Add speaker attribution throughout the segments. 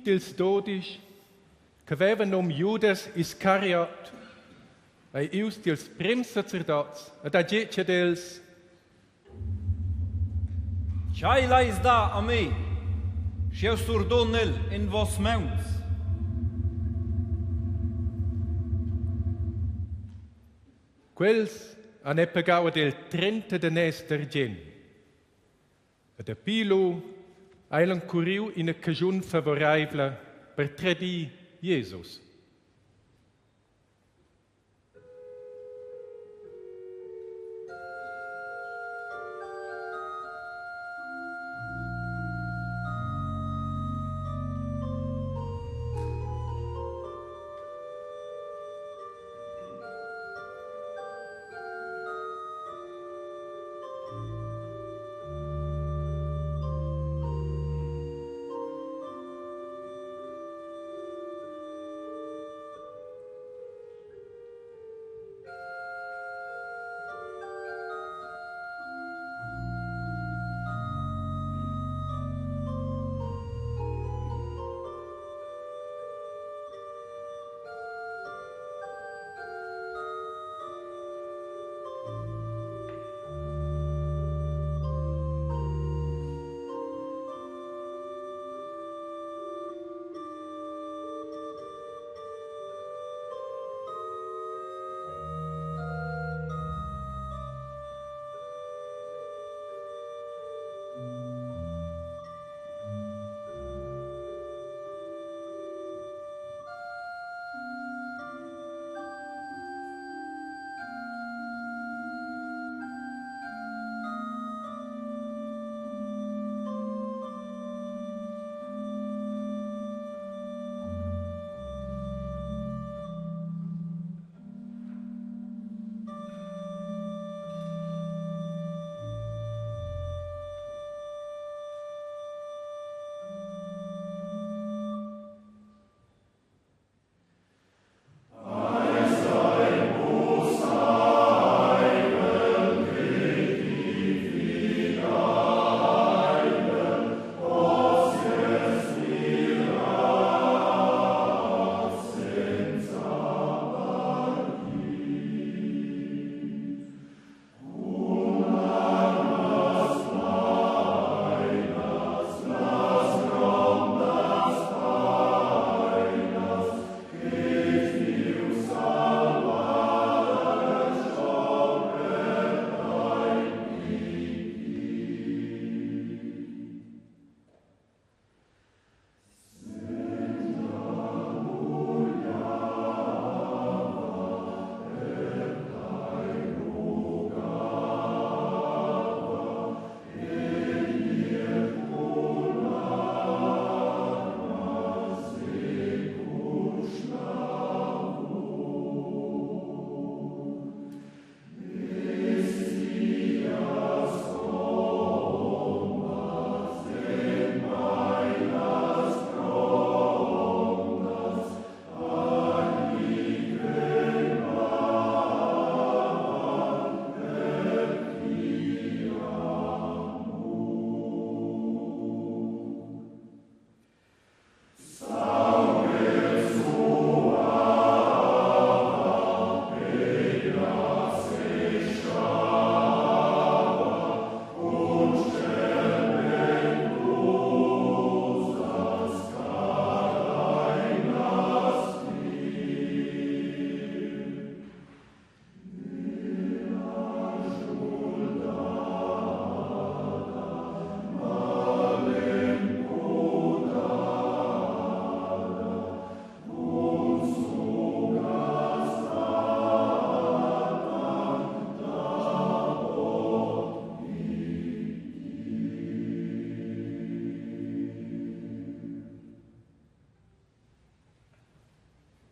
Speaker 1: In dils dodisch, che veva num Judas Iscariot, ei ius tiels prems sacerdots ed ha getg ad els:
Speaker 2: Tgei leis dar a mi, sch'jeu surdun el en vos mauns?
Speaker 1: Quels han è pagau ad el 30 daners d'argien. E dapi lu ha el encuriu ina caschun favoreivla per tradir Jesus.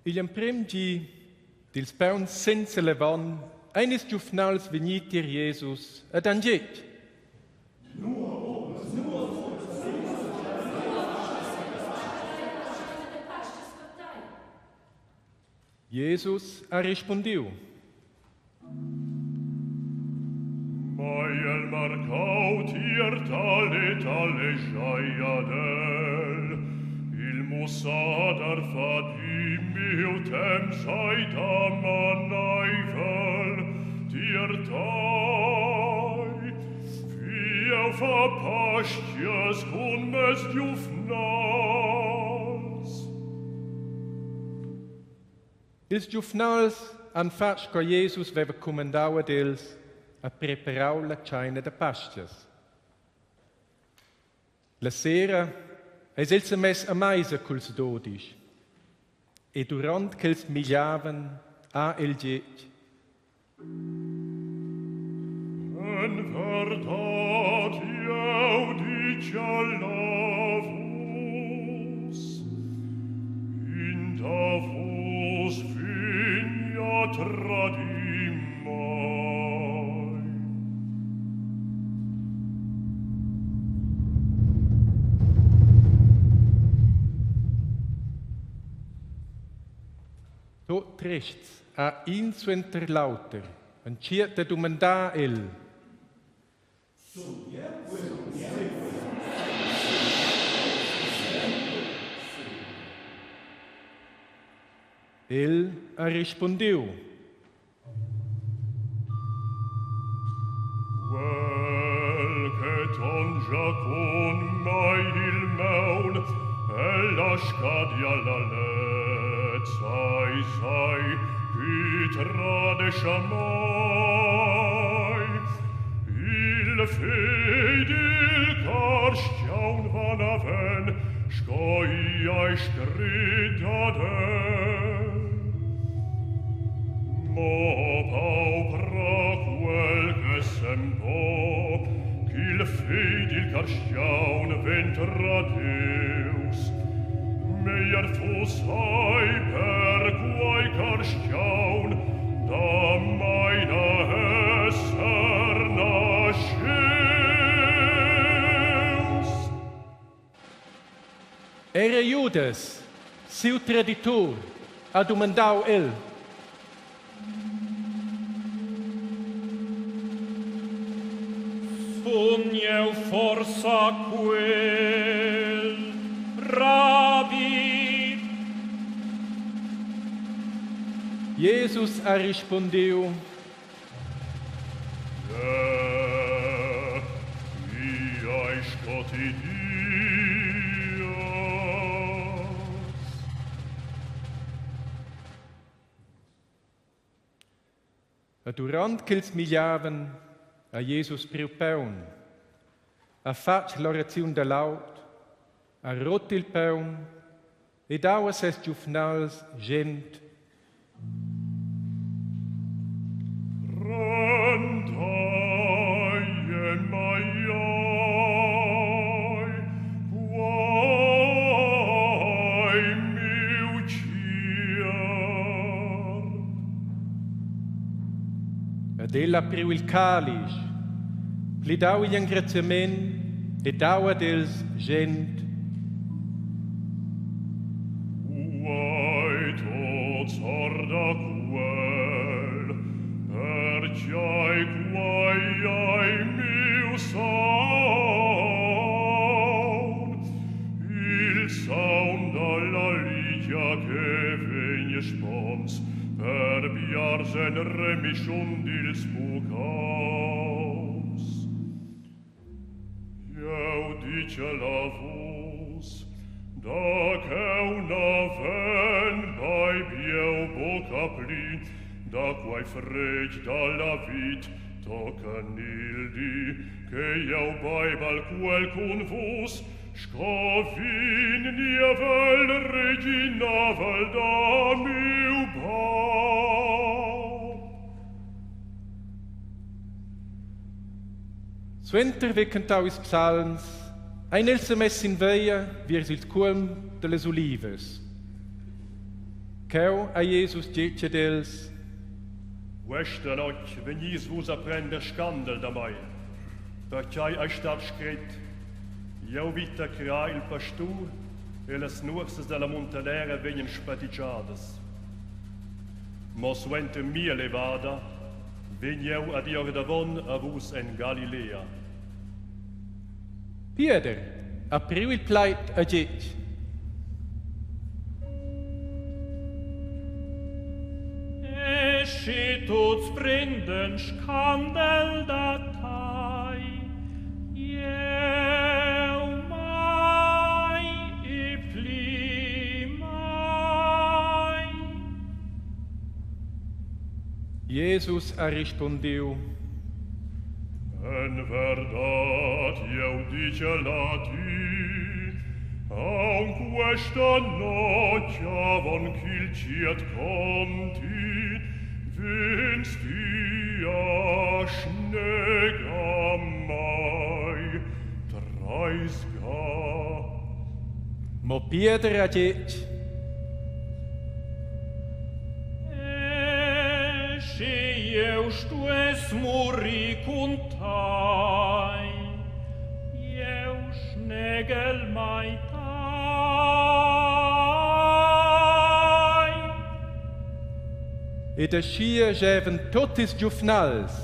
Speaker 1: Igl emprem gi dils pauns senza levan ein ils giuvnals vegni tier Jesus ed han getg: Jesus ha respundiu:
Speaker 3: Mai el marcau tier tal e tal e schai ad el. mussader fa di miu temps ei damaneivel tier tei. Fieu fa pastgas cun mes giuvnals.
Speaker 1: Ils giuvnals han fatg sco Jesus veva cumandau ad els e preparau la tscheina da Pastgas. La sera eis el semess a meisa culs dodisch e duront ch'els migliavan ha el detg:
Speaker 3: En verdad jeu ditgel a vus, in da vus vegn a tradir mei.
Speaker 1: Tot trests ha in suenter l'auter entschiet da dumandar el. El ha respondiu.
Speaker 3: Quel che tongia cun mei il maun, ella scadia la lezza, ai sai, chi tradescha mai. Il fegl dil carstgaun va naven, sco i ei scrit ad el. Mo paupra quel che sempo, ch'il fegl dil carstgaun ven tradius. Meglier fuss ei per quei carstgaun da maina esser naschius.
Speaker 1: Era Judas, siu traditur, ha dumandau el.
Speaker 2: Sun jeu forsa quel, Rabbi?
Speaker 1: Jesus ha rispondiu:
Speaker 3: Ja, i ei sco ti dias.
Speaker 1: E durant ch'els migliavan, ha Jesus priu paun, ha fatg l'oraziun da laud, ha rot il paun e dau a ses giuvnals schend:
Speaker 3: Rendai e maiai, quai miu tgierp.
Speaker 1: Ed el ha priu il calisch, plidau igl engraziament e dau ad els schend:
Speaker 3: Quai tots or da quel, perchei quai ei miu saun, il saun dalla ligia che vegn spons per biars en remischun dils puccaus. Jeu dicel a vus, da cheu naven beib jeu buca pli da quei fretg dalla vit, tochen il di che jeu beibel quel cun vus, sco vin niev el reginavel da miu bab.
Speaker 1: Suenter ver cantau ils psalms, ein els semess sin veia viers il cuolm dallas ulivas. Cheu ha Jesus detg ad els:
Speaker 3: Questa notg vegnis vus a prender scandel da mei, perquei ei stat scret: Jeu vi tacrar il pastur e las nuorsas dalla muntanera vegnan spatitschadas. Mo suenter mia levada vegn jeu ad ir ordavon a vus en Galilea.
Speaker 1: Pieder ha priu il plaid e detg:
Speaker 2: Sche tuts prenden scandel da tai, jeu mai e pli mai.
Speaker 1: Jesus ha rispondiu:
Speaker 3: En verdad jeu digel a ti, aunc questa notg avon ch'il tgiet conti, vegns ti a snegar mei treis ga.
Speaker 1: Mo Pieder ha detg:
Speaker 2: E sche jeu stuess murir cun tei, jeu sneghel mai tei.
Speaker 1: Ed aschia schevan tut ils giuvnals.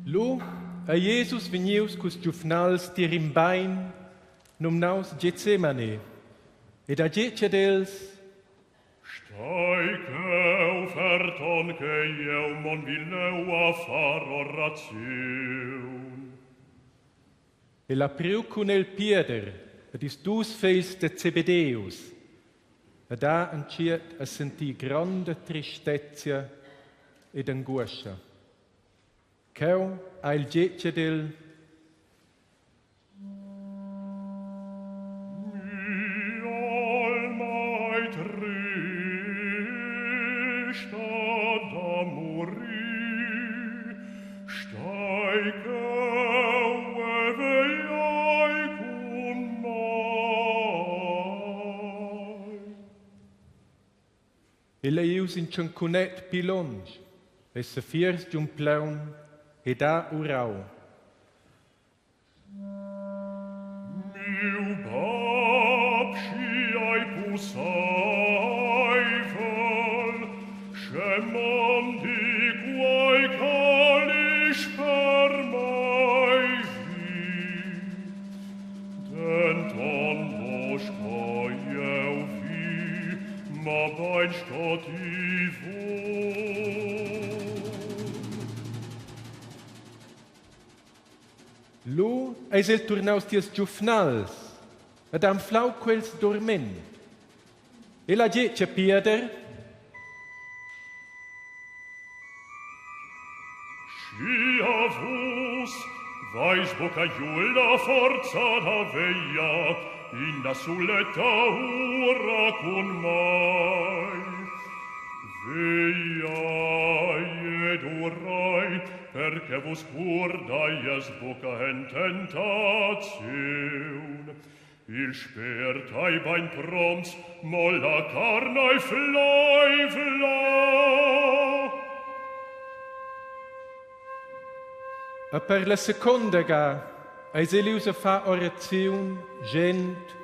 Speaker 1: Lu ei Jesus vegnius culs giuvnals tier in bein numnaus Getsemane ed ha detg ad els:
Speaker 3: Stai cheu, ferton che jeu mon vi leu a far oraziun.
Speaker 1: El ha priu cun el Pieder ed ils dus fegls da Zebedeus ed ha entschiet a sentir gronda tristezia ed anguoscha. Cheu ha el detg ad el:
Speaker 3: Mi'olma ei trista da murir, stai cheu e vegliai cun mei.
Speaker 1: El ei ius in tschancunet pli lunsch e sefiers giun plaun ed ha urau.
Speaker 3: Miu bab, schi ei pusseivel, sche mondi quei calisch per mei vi. Denton mo sco jeu vi, mabein sco ti vul.
Speaker 1: Lu eis el turnaus tiels giuvnals ed ha anflau quels durmend. El ha detg a Pieder:
Speaker 3: Schia vus veis buca giu la forza da vegliar ina suletta ura cun mei. Vegliai ed urai, per che vus curdaies buca en tentaziun. Il spert ei bein promts, mo la carn ei fleivla.
Speaker 1: E per la secunda ga eis el ius a far oraziun schend: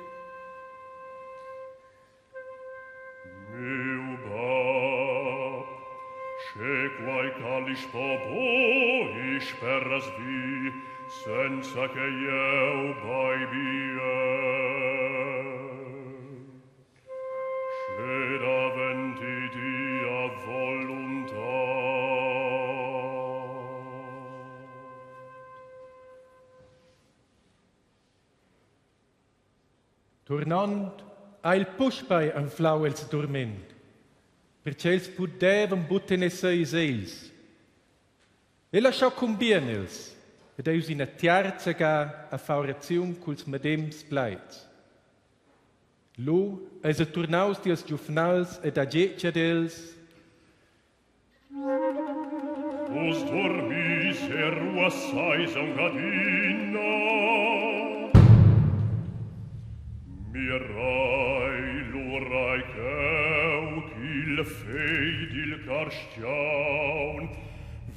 Speaker 3: Miu bab, sche quei calisch po buc speras vi, senza che jeu beibi el. Sche daventi tia voluntad.
Speaker 1: Turnond ha el puspei anflau els durmend, pertgei els pudevan buc tener seis egls. El ha schau cumbien els ed ei ius ina tiarza ga a far oraziun culs medems plaids. Lu eis el turnaus tiels giuvnals ed ha detg ad els:
Speaker 3: Vus dormis e ruassais aunc adina. Mirai l'ura ei cheu ch'il fegl dil carstgaun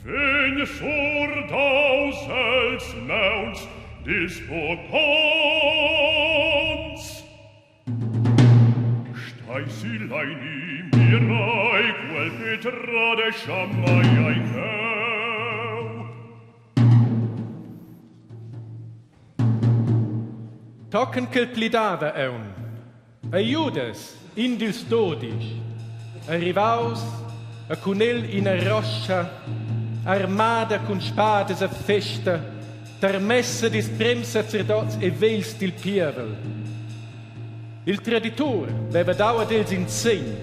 Speaker 3: vegn surdaus els mauns dils pucconts. Stai si leini, mirai, quel che tradescha mei ei cheu.
Speaker 1: Tochen ch'el plidava aunc, ei Judas, in dils dodisch, arrivaus e cun el ina roscha armada cun spadas e festa, tarmessa dils premsacerdots e vegls dil pievel. Il traditur veva dau ad els in segn.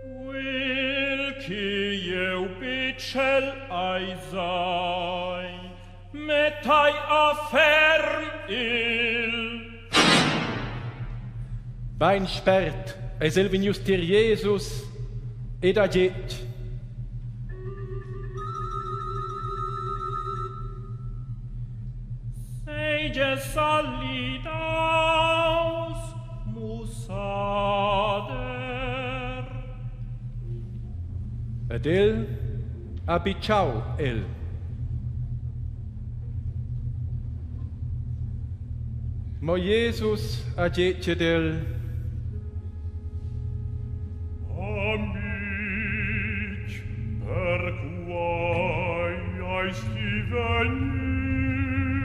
Speaker 2: Quel che jeu betschel ei sai, mettai a ferm el.
Speaker 1: Bein spert eis el vegnius tier Jesus ed ha detg:
Speaker 2: Seiges salidaus, Mussader.
Speaker 1: Ed el ha bitschau el. Mo Jesus ha detg ad el:
Speaker 3: vegnius.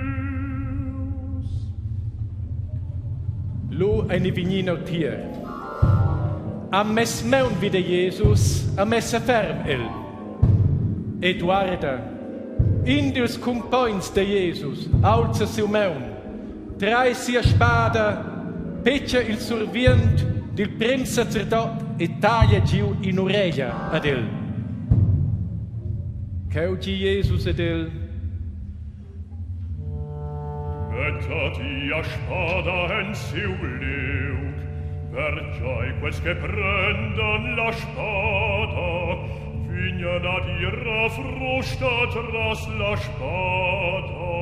Speaker 1: Lu ein i vegni neutier. Ha mess maun vi da Jesus, ha mess a ferm el. E guarda, in dils cumpogns da Jesus aulza siu maun, trai sia spada, pecha il survient dil prim sacerdot e taglia giu in'ureglia ad el. Cheu gi Jesus ad el:
Speaker 3: Metta tia spada en siu liug, perchei quels che prendan la spada vignan ad ir a frusta tras la spada.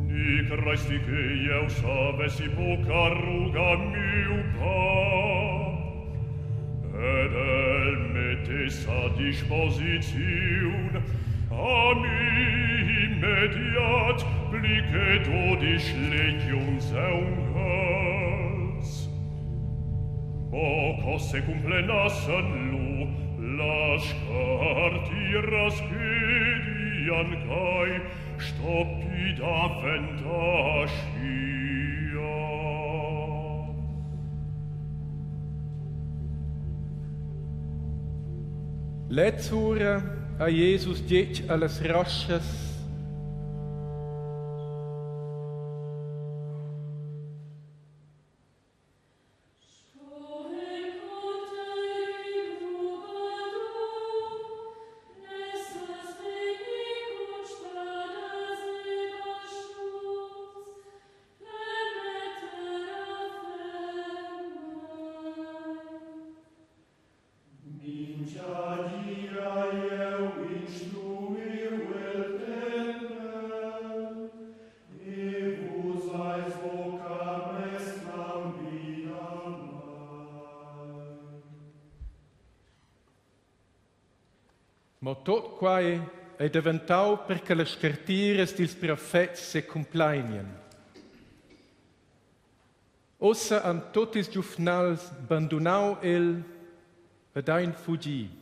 Speaker 3: Ni creis ti che jeu savessi buca rugar miu bab, ed el mettess a disposiziun a mi immediat pli che dodisch legiuns aunghels. Mo co se cumplenassen lu las scartiras che dian quei, stoppi davent aschia.
Speaker 1: Lezz'ura ha Jesus detg allas roschas: Mo tot quai ei daventau per che las scartiras dils profets secumplainien. Ussa han tut ils giuvnals bandunau el ed ein fugi.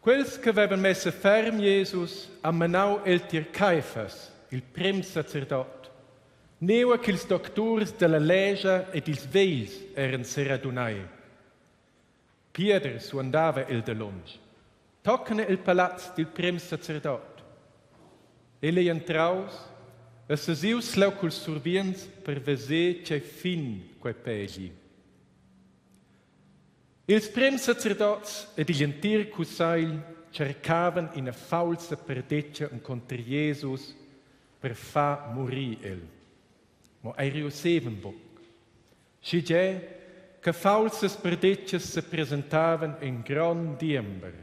Speaker 1: Quels che vevan mess a ferm Jesus han menau el tier Caifas, il prim sacerdot, neua ch'ils docturs dalla lescha ed ils vegls eran seradunai. Pieder suandava el dalunsch, tochen el palaz dil prim sacerdot. El ei entraus e sesius leu culs survients per veser tgei fin quei pegi. Ils prems sacerdots ed igl entir cussegl tschercavan ina faulsa perdetga encunter Jesus per far murir el. Mo ei reussevan buc. Schegie che faulsas perdetgas sepresentavan en grond diember.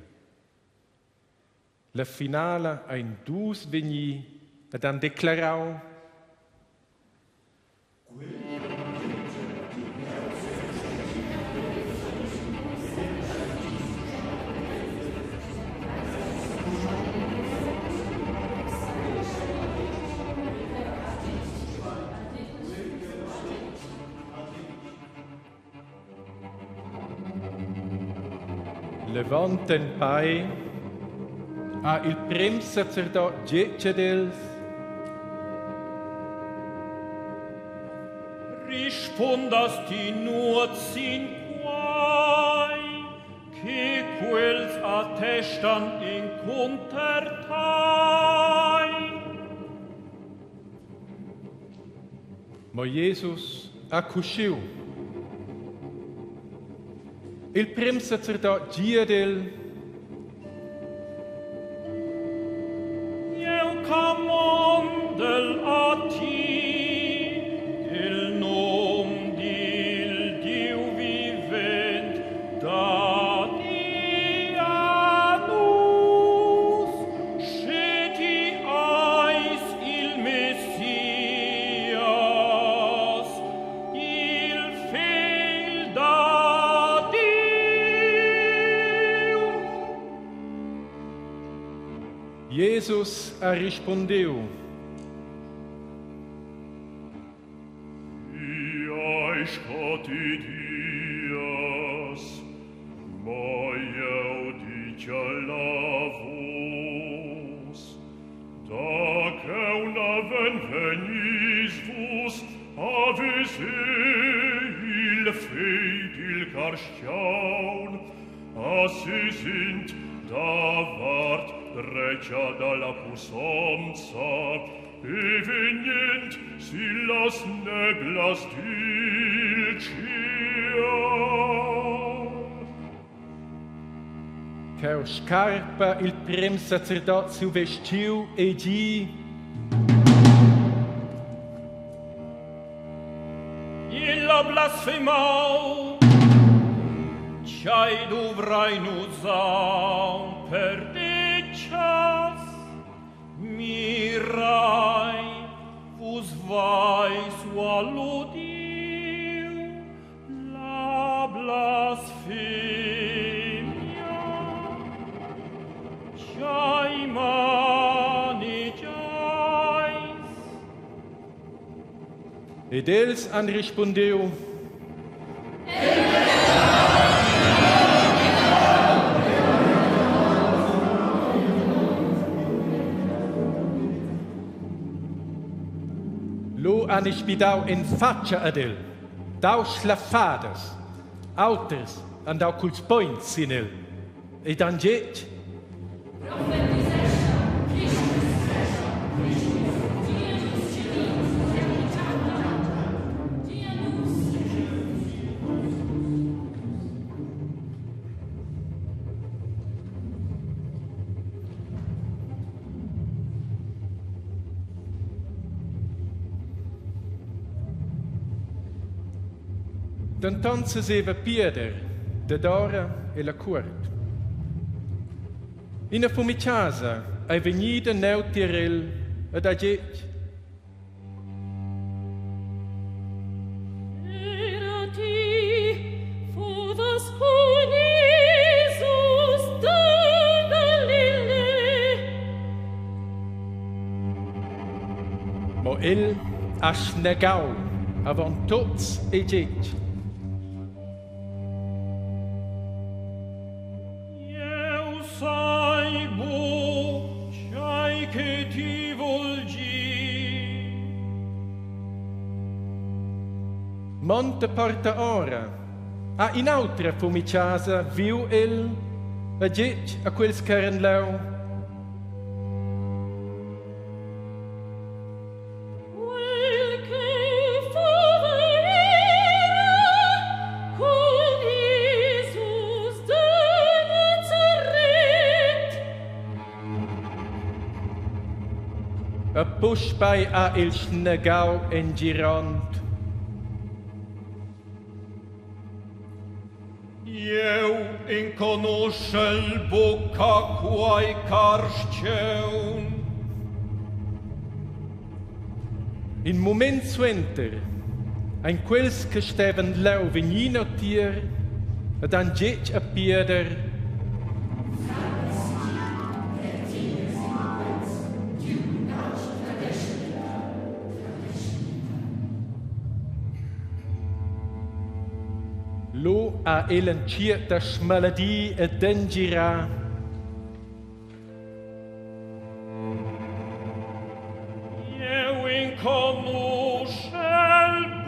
Speaker 1: La finala ein dus vegni ed han declarau: Levant en pei ha il prem sacerdot getg ad els:
Speaker 2: Rispundas ti nuot sin quai, che quels attestan encunter tei?
Speaker 1: Mo Jesus ha cuschiu. Il prim sacerdot gi ad el:
Speaker 2: Eu camondel a ti el nom dil Diu vivent da ti a nus, sche ti eis il Messias, il Fegl da Diu.
Speaker 1: Jesus ha rispondiu:
Speaker 3: Ti eis ti dias, ma jeu dic alla vus, da cheu naven vegnis vus a veser il Fegl dil carstgaun a sesend davart dretga dalla pussonza e vegnend sillas neblas dil tschiel.
Speaker 1: Cheu scarpa il prem sacerdot siu vestgiu e gi:
Speaker 2: Il ha blasfemau, tgei duvrein nus aunc perdetgas? Mirei, vus veis ual udiu la blasfemia. Tgei manegiais?
Speaker 1: Ed els han rispondiu: Lu han ei spidau en fatscha ad el, dau schlaffadas, auters han dau culs pogns sin el ed han getg: Denton seseva Pieder dadora ella cuort. Ina fumiciasa ei vegnida neu tier el ed ha getg:
Speaker 4: Era ti fovas cun Jesus da Galilea.
Speaker 1: Mo el ha snegau avon tuts e getg:
Speaker 2: Jeu sai buc tgei che ti vul dir.
Speaker 1: Monta porta ora, ha in'autra fumiciasa viu el e getg a quels ch'eran leu:
Speaker 4: Quel che fova era cun Jesus.
Speaker 1: E puspei ha el snegau engirond.
Speaker 2: Jeu enconuschel buca quei carstgaun.
Speaker 1: In mument suenter ein quels che stevan leu vegni neutier ed han getg a Pieder: Lu ha el entschiet da smaladir ed engirar.
Speaker 2: Jeu enconuschel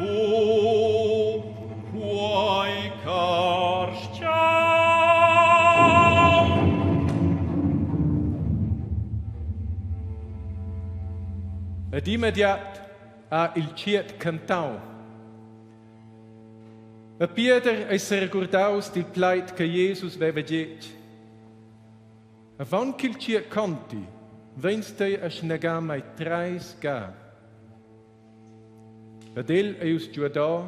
Speaker 2: buc quei carstgaun.
Speaker 1: Ed immediat ha il tschiet cantau. E Pieder ei seregurdaus dil plaid che Jesus veva getg. Avon ch'il tschiet conti, vegns tei a snegar mei treis ga. Ed el ei uss giuadò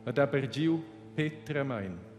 Speaker 1: ed ha bergiu petramein.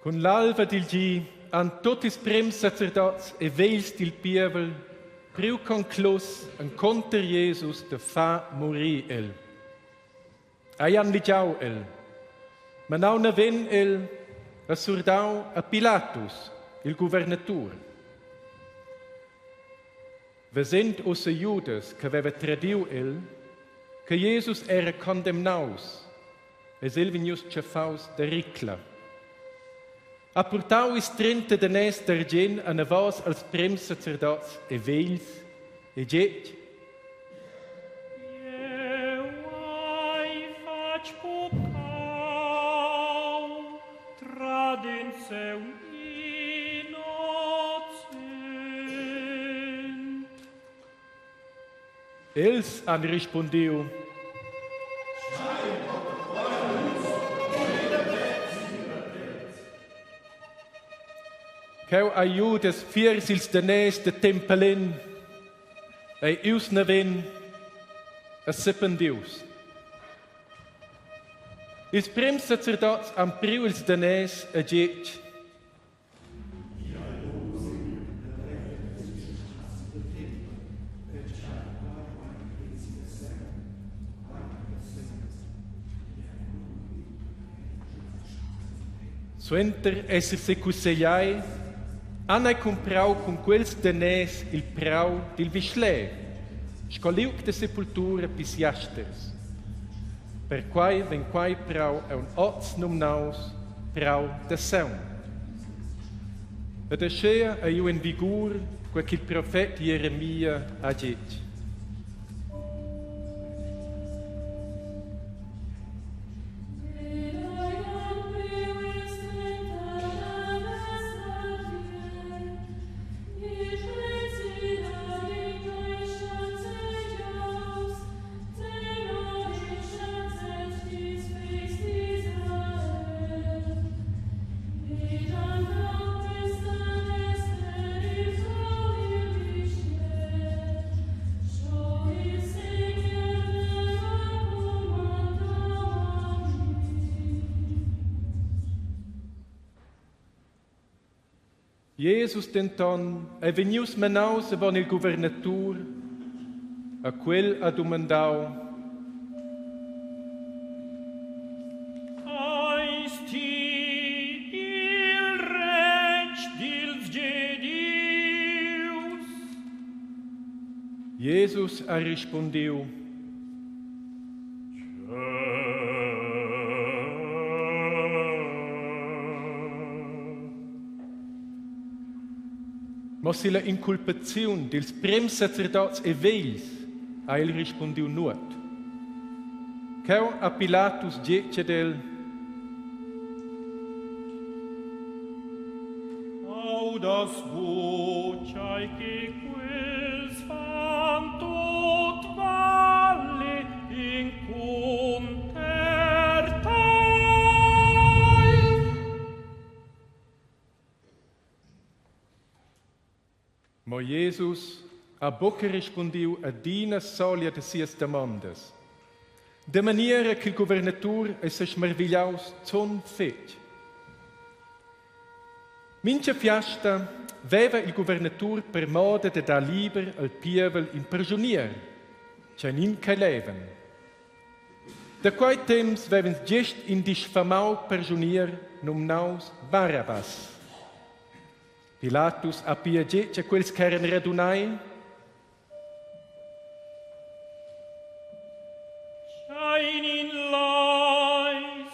Speaker 1: Cun l'alva dil gi han tut ils prems sacerdots e vegls dil pievel priu conclus encunter Jesus da far murir el. Ei han ligiau el, manau naven el e surdau a Pilatus, il guvernatur. Vesend ussa Judas che aveva tradiu el, che Jesus era condemnaus, eis el vegnius tschaffaus da ricla. Ha purtau ils 30 daners d'argien anavos als prems sacerdots e vegls e getg:
Speaker 4: Jeu hai fatg puccau, tradind seu innocent.
Speaker 1: Els han rispundiu: Cheu ha Judas fiers ils daners da tempelin, ei ius naven e sependius. Ils prims sacerdots han priu ils daners e getg: Suenter esser secussegliai, han ei cumprau cun quels daners il prau dil vischler, sco liug da sepultura pils jasters. Perquei vegn quei prau aunc oz numnaus prau da saung. Ed aschia ei iu en vigur quei ch'il profet Jeremia ha detg. Jesus denton ei vegnius menaus avon il guvernatur, a quel ha dumandau:
Speaker 4: Eis ti il retg dils Gedius?
Speaker 1: Jesus ha rispondiu: Mo silla inculpaziun dils prems sacerdots e vegls ha el rispundiu nuot. Cheu ha Pilatus getg ad el:
Speaker 4: Audas buc ai che quels fan tut valle incunter tei?
Speaker 1: Mo Jesus ha buca rispundiu adina solia da sias damondas, da maniera ch'il guvernatur ei sesmarvigliaus zun fetg. Mintga fiasta veva il guvernatur per moda da dar liber al pievel in perschunier, tgeinin che levan. Da quei temps vevan gest in disfamau perschunier numnaus Barabbas. Pilatus ha pia getg a quels ch'eran radunai:
Speaker 4: Schein in leis,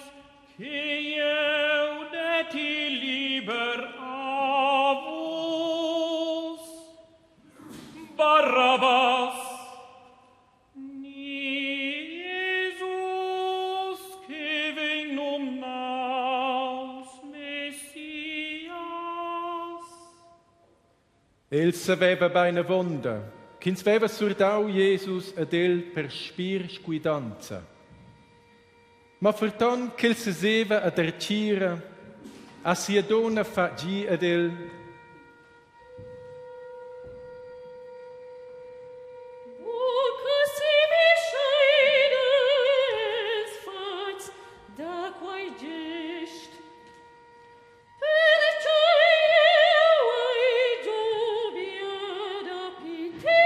Speaker 4: che jeu detti liber a vus, Barabbas. Ni Jesus che vegn numnaus Messias.
Speaker 1: El saveva bein avonda ch'ins veva surdau Jesus ad el per spir scuidanza. Ma ferton ch'el seseva a dertgira, ha sia donna fatg gi ad el:
Speaker 4: Buca semischeides fatgs da quei gest, pertgei jeu hai giu bia dapi ti,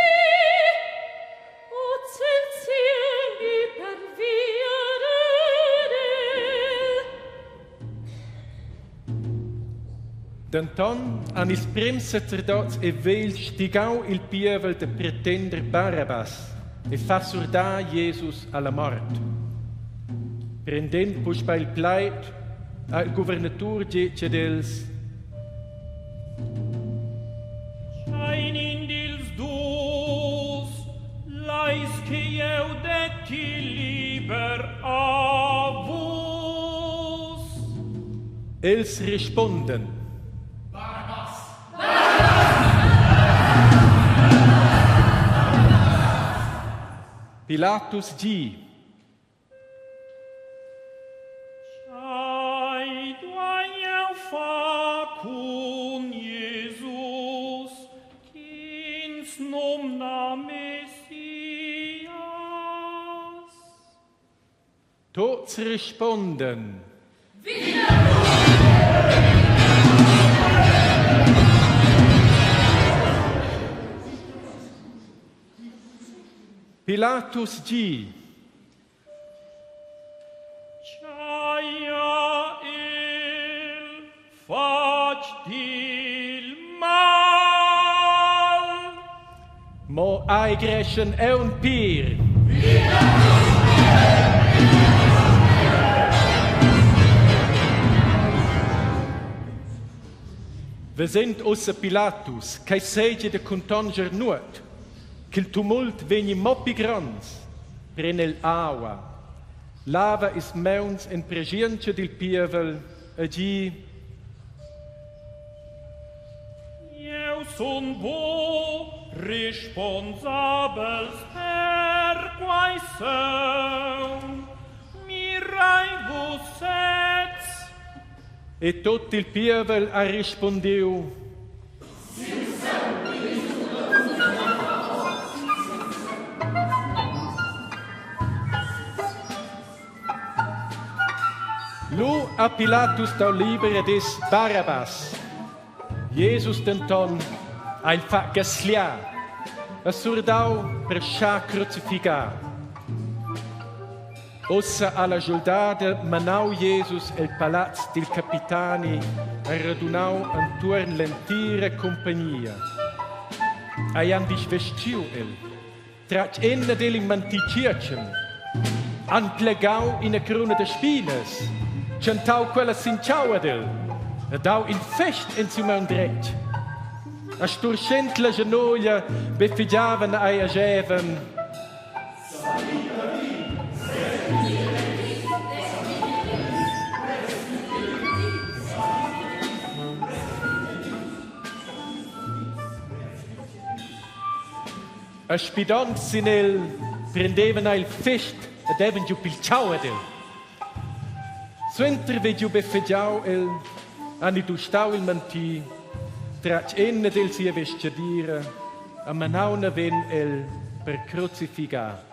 Speaker 4: oz el siemi pervia dad el.
Speaker 1: Denton han ils prems sacerdots e vegls stigau il pievel da pretender Barabbas e far surdar Jesus alla mort. Prendend puspei il plaid, ha il guvernatur getg ad els:
Speaker 4: Schein in dils dus, leis che jeu detti liber a vus?
Speaker 1: Els rispondan: Pilatus gi:
Speaker 4: Tgei duei jeu far cun Jesus?
Speaker 1: Tots risponden. Pilatus gi.
Speaker 4: Chaia il fatg dil mal.
Speaker 1: Mo ei greschen aunc pir. Vesend ussa Pilatus ch'ei seigi da contonscher nuot, ch'il tumult vegni mo pli gronds, pren el aua, lava ils mauns en preschientscha dil pievel e gi:
Speaker 4: Jeu sun buc responsabels per quei saung. Mirei vus sez.
Speaker 1: E tut il pievel ha rispondiu: Lu ha Pilatus dau liber ed es Barabbas. Jesus denton ha il fatg gasliar e surdau per schar crucifigar. Ussa ha la schuldada manau Jesus el palaz dil capitani e radunau entuorn l'entira cumpagnia. Ei han disvestgiu el, tratg en ad el in manti tgietschen, han plegau ina cruna da spinas, tschentau quella sin tgau ad el e dau in fest en siu maun dretg. A sturschend la schenuglia beffigiavan ei e schevan: E spidond sin el prendevan ei il fest e devan giu pil tgau ad el. Suenter vegn giu beffegiau el, han i dustau il manti, tratg en ad el sia vestgadira e manau naven el per crucifigar.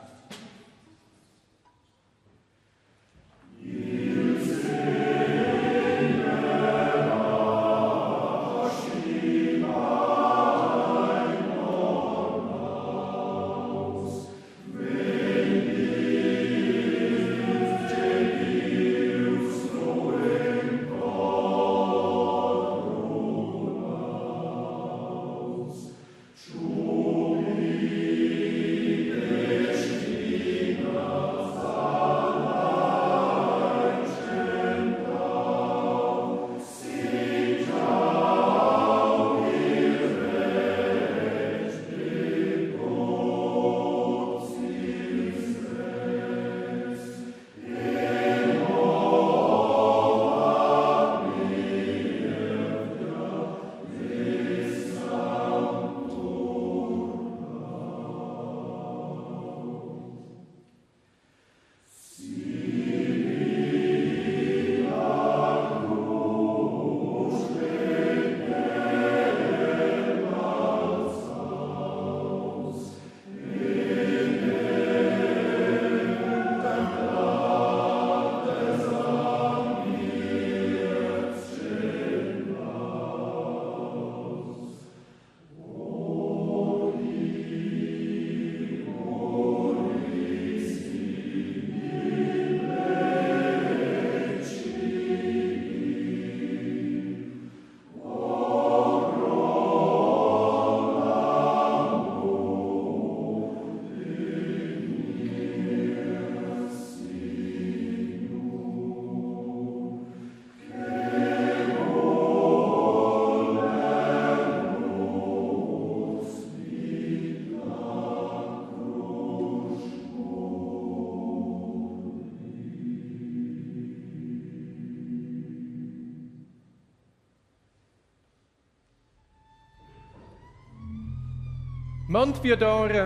Speaker 1: Mond viadora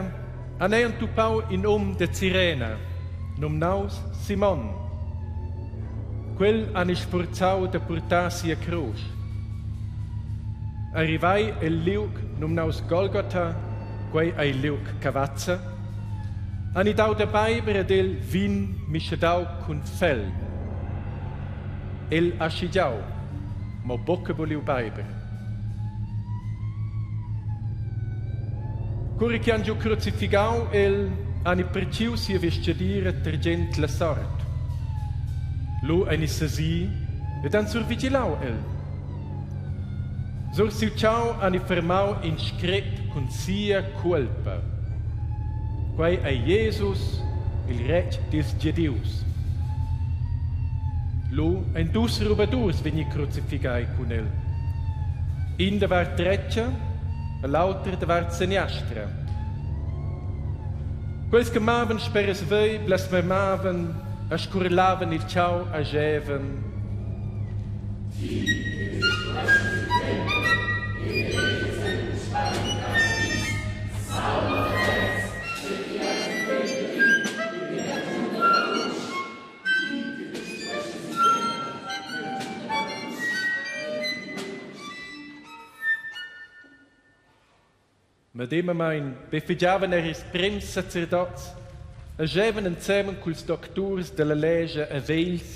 Speaker 1: han ei entupau in um de Cirena, numnaus Simon. Quel han ei sfurzau da purtar sia crusch. Arrivai el liug numnaus Golgotha, quei ei liug cavazza, Han dau da beiber ad el vin mischedau cun fel. El ha schigiau, mo buca vuliu beiber. Cura che han giu crucifigau el, han perciu sia vestgadira tergend la sort. Lu ein i sesi ed han survigilau el. Sur siu tgau han fermau in scret cun sia cuolpa. Quei ei Jesus, il retg dils Gedius. Lu ein dus rubadurs vegni crucifigai cun el. In da vart dretga e l'auter da vart seniastra. Quels che mavan sperasvei blasfemavan e scurlavan il tgau e schevan. Medemamein beffegiavan er ils prems sacerdots e schevan ensemen culs docturs dalla lescha e vegls.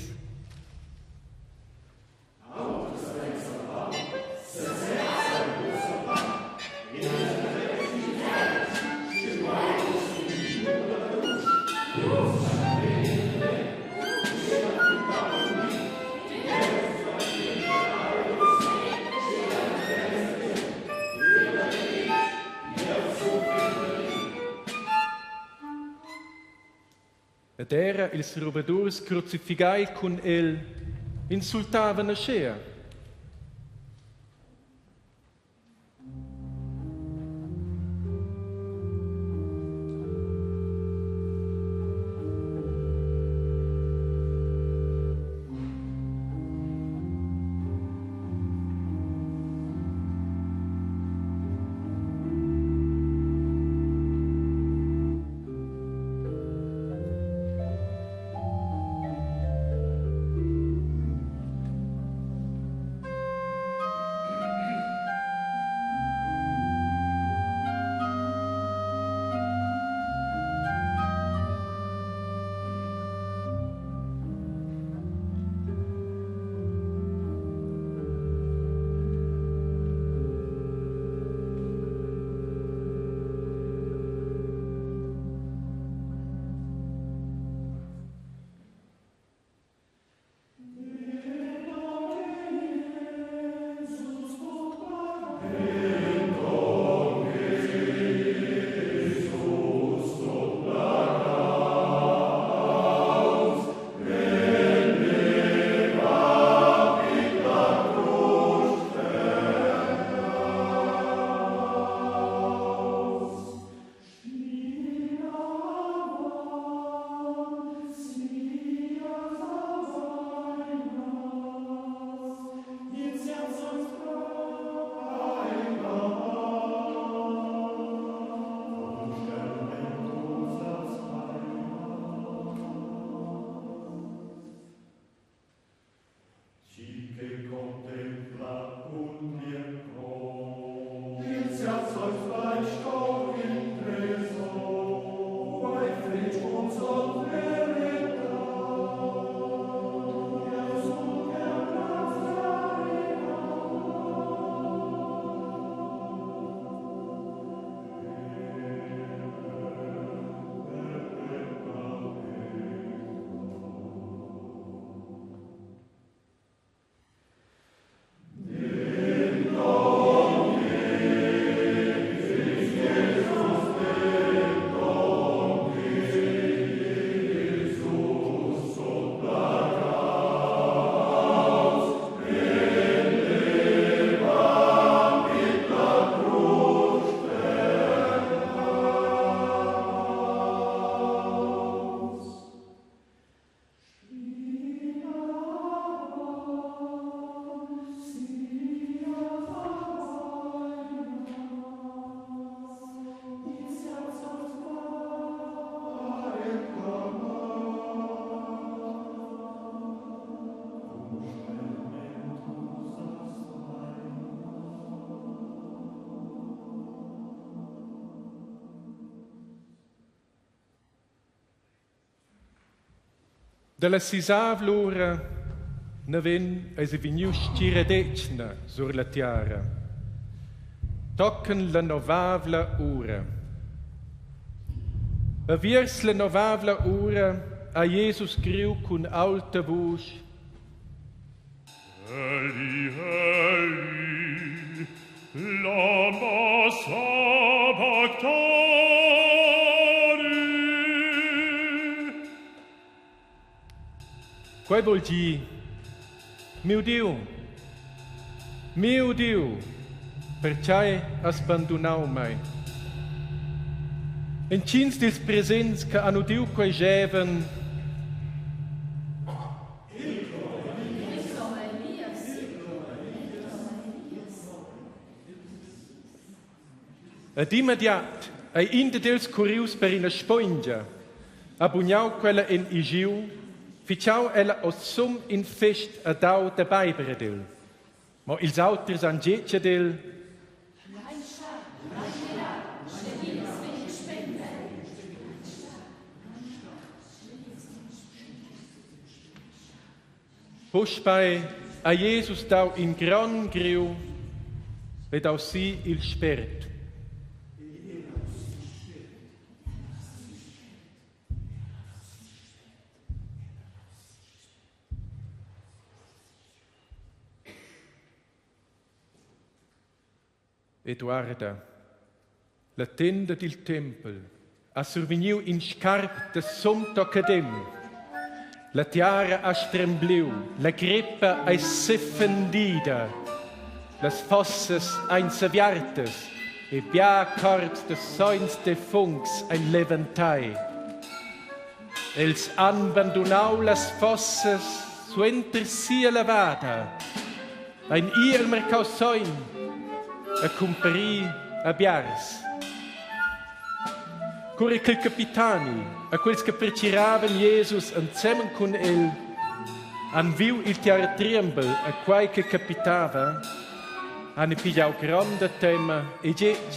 Speaker 1: Ed era ils rubadurs crucifigai cun el insultavan aschia. Dalla sisavla ura naven eis ei vegniu stgiradetgna sur la tiara, tochen la novavla ura. E viers la novavla ura ha Jesus griu cun aulta vusch:
Speaker 3: Eli, Eli, lama sabachthani?
Speaker 1: Quei vul dir, miu Diu, miu Diu, pertgei has bandunau mei? Entgins dils presents che han udiu quei schevan, Ed immediat ei in dad els currius per ina spongia, ha bugnau quella en ischiu, fitgau ella osum in fest e dau da beiber ad el. Mo ils auters han getg ad el: Puspei ha Jesus dau in grond griu e dau si il spert. Eduarda, la tenda dil tempel, ha survegniu in scarp da sum toccadem. La tiara ha strembliu, la greppa ei sefendida, las fossas ein s'aviartas e bia corps da sogns defuncts ein leventai. Els han bandunau las fossas suenter sia lavada ein i el mercau sogn e cumpari a biars. Cura ch'il capitani e quels che pertgiravan Jesus ensemen cun el han viu il tiaratriembel e quei che capitava, han pigliau gronda tema e getg: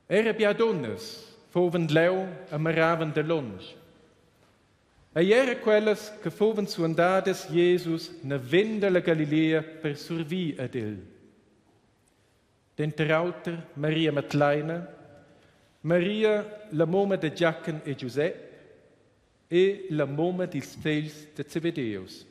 Speaker 1: Era bia dunnas fuvan leu e miravan dalunsch. Ei era quellas che fuvan suandadas Jesus naven dalla Galilea per survir ad el. Denter auter Maria Madleina, Maria la mumma da Giachen e Giusep e la mumma dils fegls da Zebedeus.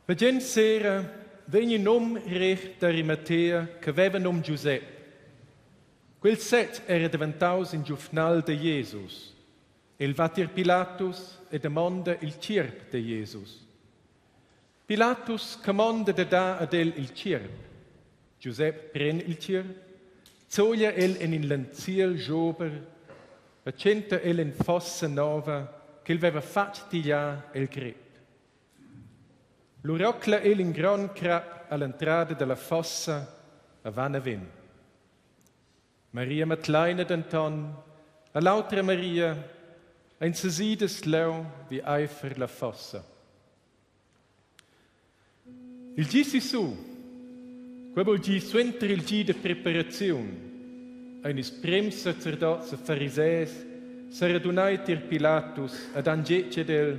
Speaker 1: Vegend sera vegn in um reh d'Arimatea che veva num Giusep. Quel sez era daventaus in giuvnal da Jesus. El va tier Pilatus e damonda il tgierp da Jesus. Pilatus camonda da dar ad el il tgierp. Giusep pren il tgierp, zoglia el en in lenziel jober e tschenta el en fossa nova ch'el veva fatg tigliar el grep. Lu rocla el in grond crap all'entrada dalla fossa e va naven. Maria Madleina denton e l'autra Maria ein sesidas leu vi eifer la fossa. Il gi sissu, quei vul dir suenter il gi da preparaziun, ein ils prems sacerdots e farisers seradunai tier Pilatus ed han getg ad el: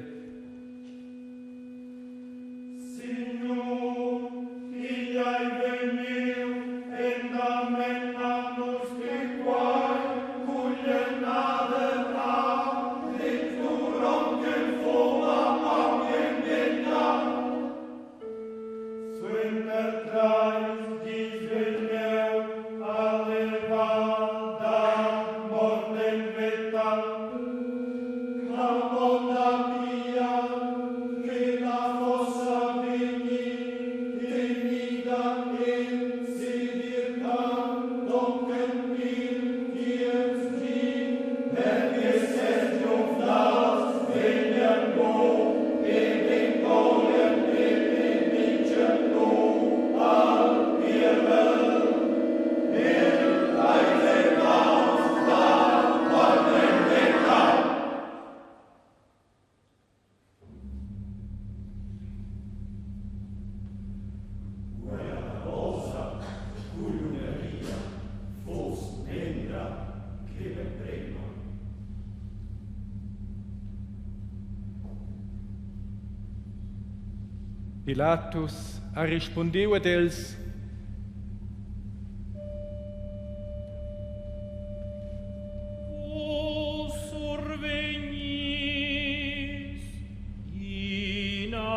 Speaker 5: Signur, igl ei vegniu endamen a nus che quei cuglienader ha detg duront ch'el fova aunc en veta. Suenter treis dis vegn jeu a levar da mort en veta. Camonda pia che la fossa vegni tenida en segirtad tochen il tierz di, per che ses giuvnals vegnan buc ed encolien el e mitschen lu al pievel. El ei levaus da mort en veta. Quella davosa cugliuneria fuss mendra che l'emprema.
Speaker 1: Pilatus ha rispondiu ad els:
Speaker 4: Vus survegnis ina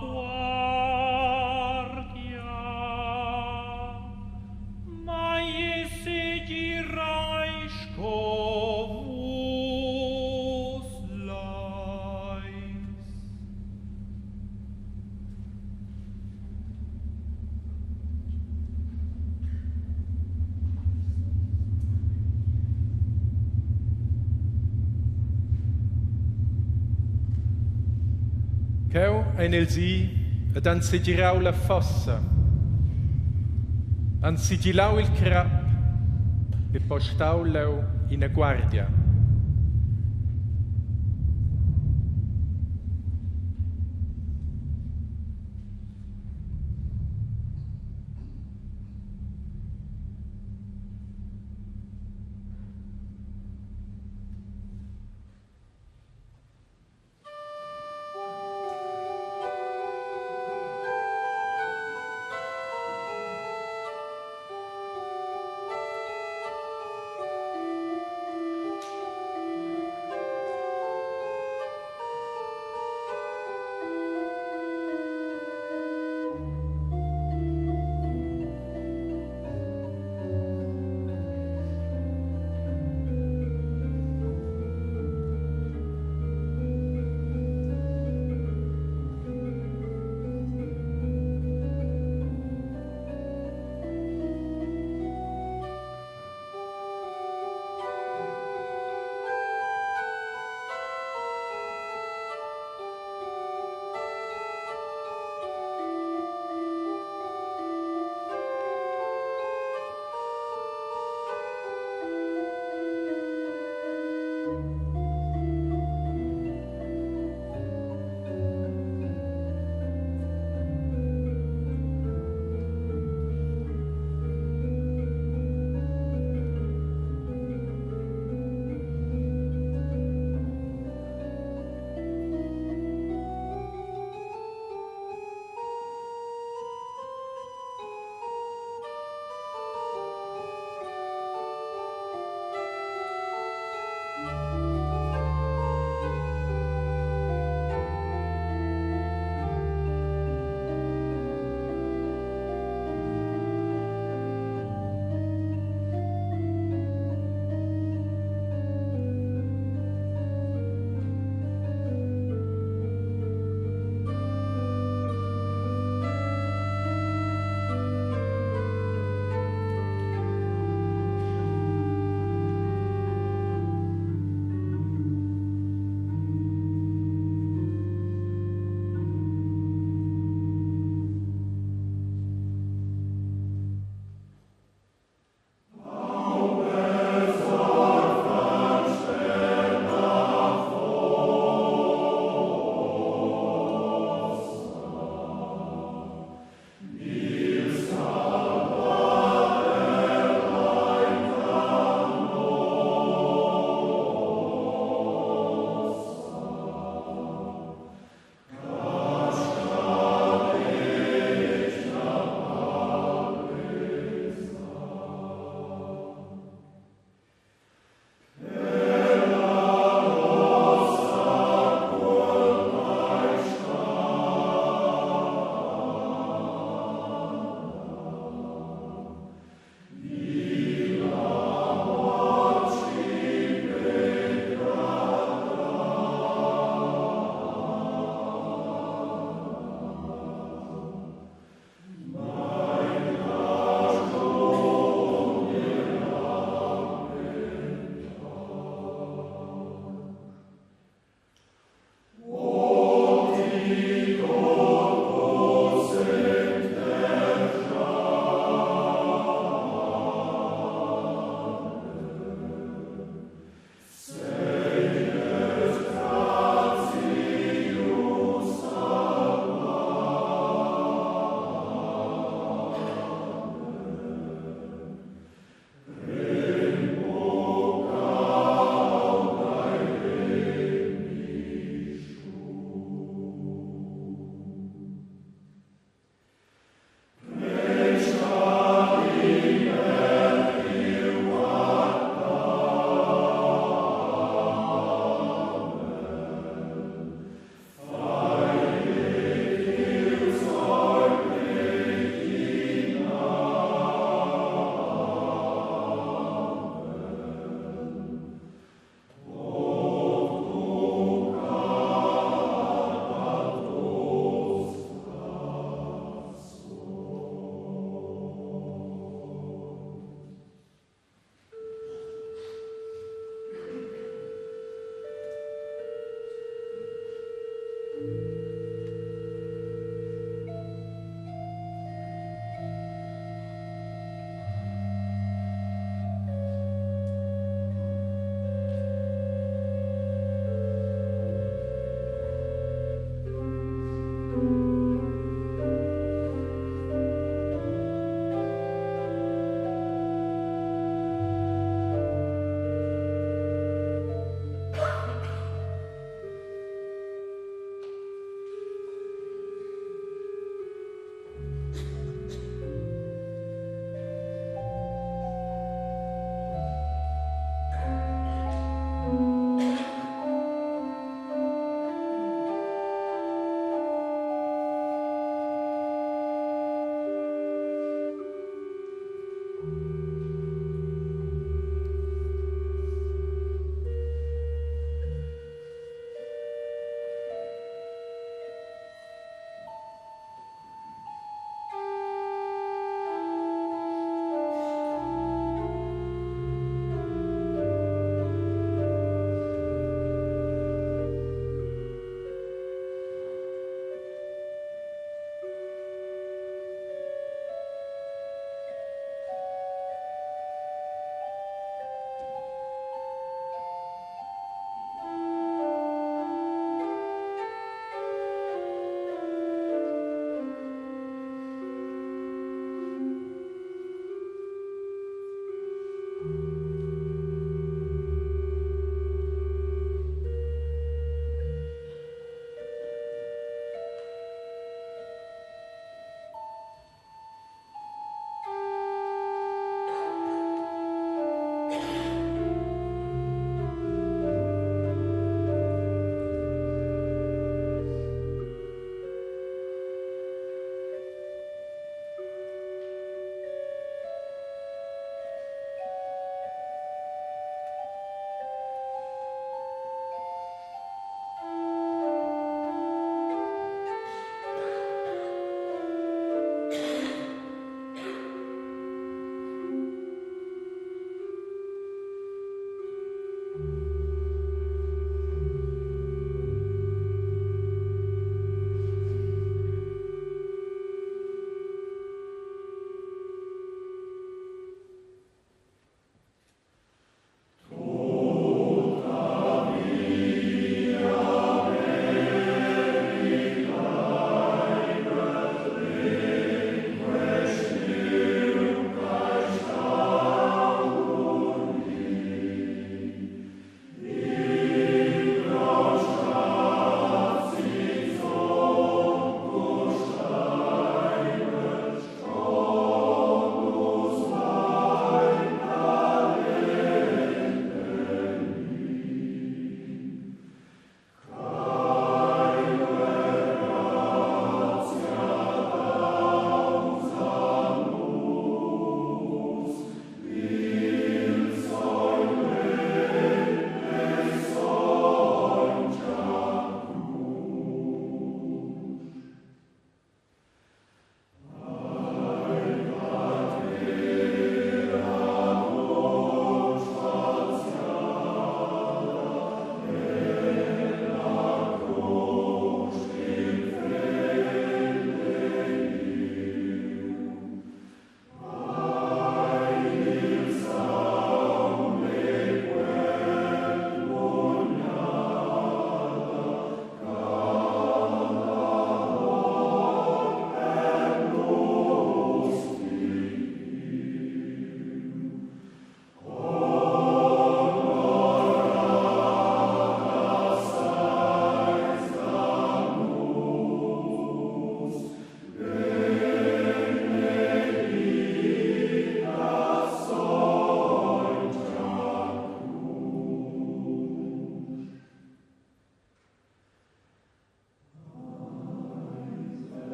Speaker 4: guardia, mai segirai sco vus leis.
Speaker 1: Cheu ein els i ed han segirau la fossa, han sigilau il crap e postau leu ina guardia.